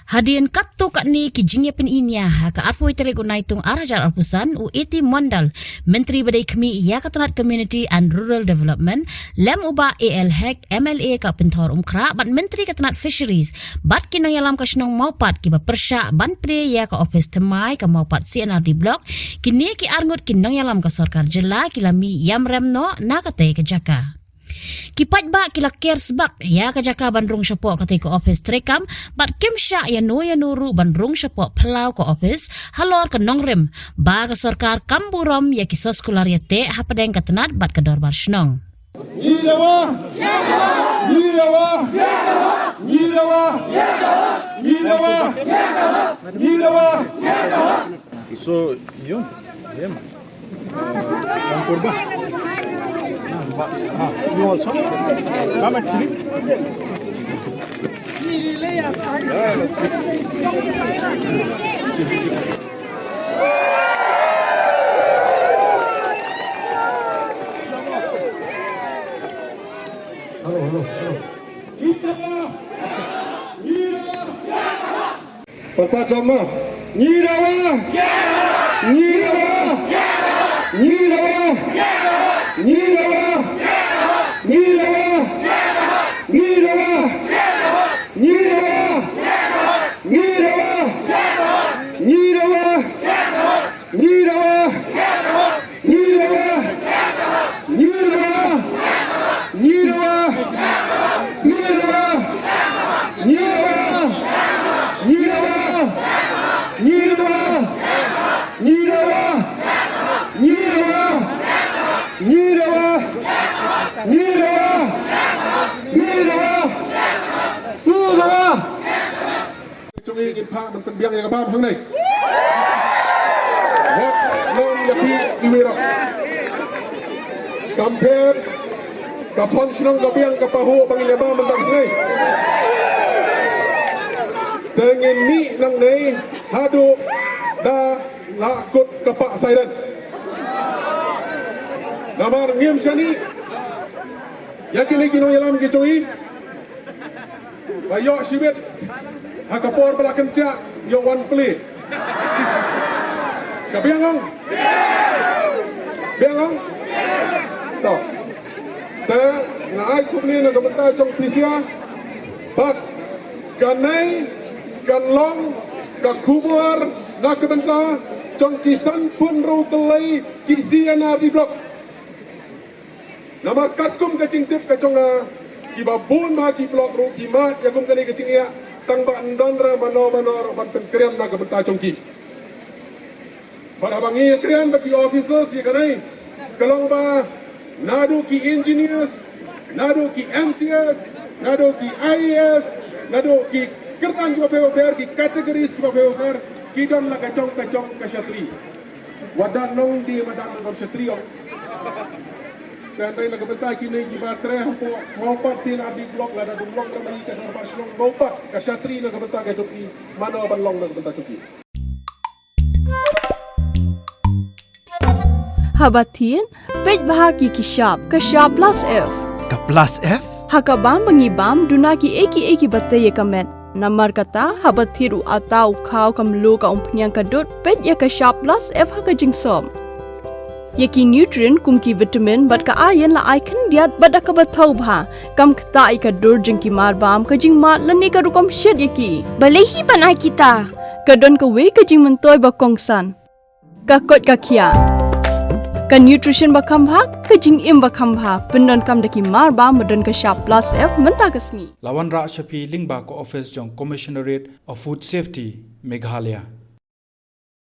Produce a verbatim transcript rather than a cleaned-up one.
Hadien katto katne ki jingïapyni nia ha ka arphew tarik u Naitung ar hajar arphew san, u A T Mondal, Myntri ba dei khmih ïa ka tnat Community and Rural Development, lem u Bah A L Hek, M L A ka Pynthor Umkhrah, bad Myntri ka tnat Fisheries, bad ki nongïalam ka shnong Mawpat kiba pyrshah ban plie ïa ka ophis thymmai ka Mawpat C and R D Block, kine ki arngut ki nongïalam ka sorkar jylla ki la mih ïamrem noh na katei ka jaka. Ki paidbah ki la ker sbak ïa ka jaka ban rung shapoh katei ka ophis treikam, bad kim shah ïano ïano ruh ban rung shapoh phyllaw ka ophis, halor ka nongrim ba ka sorkar kam burom ïa ki soskular ïateh hapdeng ka tnat bad ka dorbar shnong. Ngi dawa! Ngi dawa! Ngi dawa! Ngi dawa! Ngi dawa! So, you, him. Come, Purba. Ah, you also? Come, actually. Hello, hello, hello. Papa Jama. Ngi dawa. Ngi dawa. Ngi dawa. Ngi dawa. Ngi dawa. Ngi dawa. Ngi dawa! Ngi dawa! Ngi dawa! Ngi dawa! Ngi dawa! Jong ngi ngin phah ban pynbiang ïa ka bam hangne. Wat long ïa phi iwei ruh. Kam pher ka pon shnong ka biang ka pahuh ba ngin ïa bam mynta ka sngi. Te ngin mih nangne haduh da la kut ka pah siren. Namar ngim shaniah ïa kine ki nongïalam ki jong ngi. Ba ïoh shibit ha ka por ba la kynjah ïoh wan plie. Ka biang ong? Biang ong? To. Te nga ai khublei na ka bynta jong phi sha. Bad kane kan long ka khubor na ka bynta jong ki san phew hynriew tylli ki C and R D block. Namar katkum ka jingtip ka jong nga, kiba bun bha ki block ruh ki mad ïa kum kane ka jingïa, tang ba ym don ruh mano mano ruh ban pynkren na ka bynta jong ki. Bad haba ngi ïakren bad ki officers ïa kane, ka long ba naduh ki engineers, naduh ki M C S, naduh ki I A S, naduh ki kyrdan kiba pher bapher, ki categories kiba pher bapher, ki don la ka jong ka jong ka shatri. Wat da nong die madan na ka shatri ong. Te hynrei na ka bynta kine kiba trei hapoh Mawpat C and R D block, lada dang long ramai ka dorbar shnong Mawpat, ka shatri na ka bynta ka jong ki, mano ban long na ka bynta jong ki. Haba thied, peit bha ki ki shap, ka shap plus F. Ka plus F? Ha ka bam ba ngi bam, duna ki ei ki ei kiba tei ïa ka met. Namar kata, haba thied u atta u khaw ka mluh ka umphniang ka dud, peit ïa ka shap plus F ha ka jingsop. Ïa ki nutrient kum ki vitamin bad ka iron la ai khyndiat bad da kaba thaw bha. Kam ktah ïa ka dur jong ki mar bam, ka jingmad lane ka rukom shet ïa ki. Balei hi ban ai kita? Ka don kawei ka jingmyntoi ba kongsan. Ka koit ka khiah. Ka nutrition ba kham bha, ka jingim ba kham bha. Pyndonkam da ki mar bam ba don ka shap plus F mynta ka sngi. La wanrah sha phi lyngba ka office jong Commissionerate of Food Safety, Meghalaya.